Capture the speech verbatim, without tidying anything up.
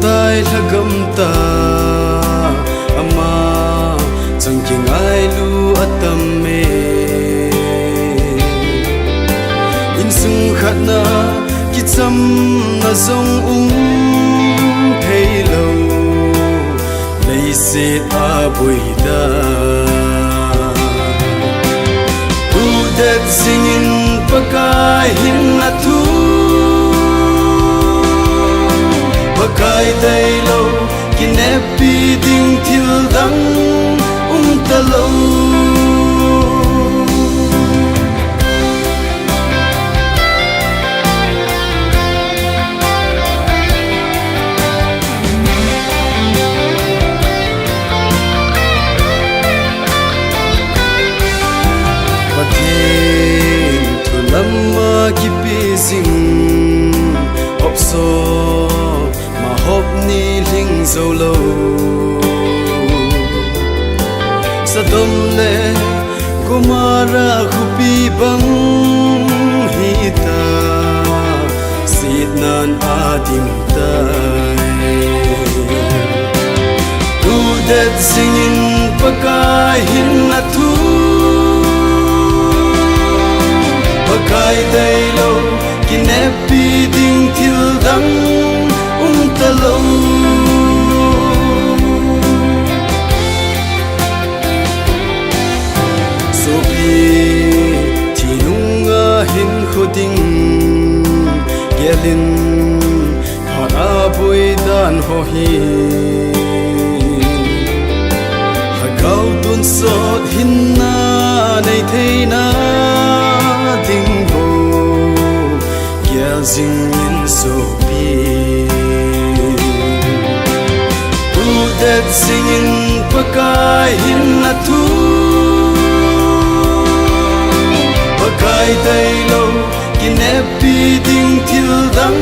tai lhagam ta, ama chang kingailu atam e. Insung khat na kichamna jong um thei lou, leiset a boi dan. Tudet jingin Pakai hinna thu, Pakai deilou, kineppi ding thil dang um talou. Pathen thu lama kipe jing, hop so ma hop ni lhing jou lou. Sodom le Gomorrah khopi bang hita, sietnan a dim tai. Tudet jingin Pakai hinna thu, Pakai deilou, kineppi ding thil dang um talou. Sopi, thi nunga hinkho ding gelin, phat a boi dan ho hi, lhagao tonsot hinna nei theina ding bou gel jingin sopi. Tudet jingin Pakai hinna thu, Pakai deilou, kineppi ding thil dang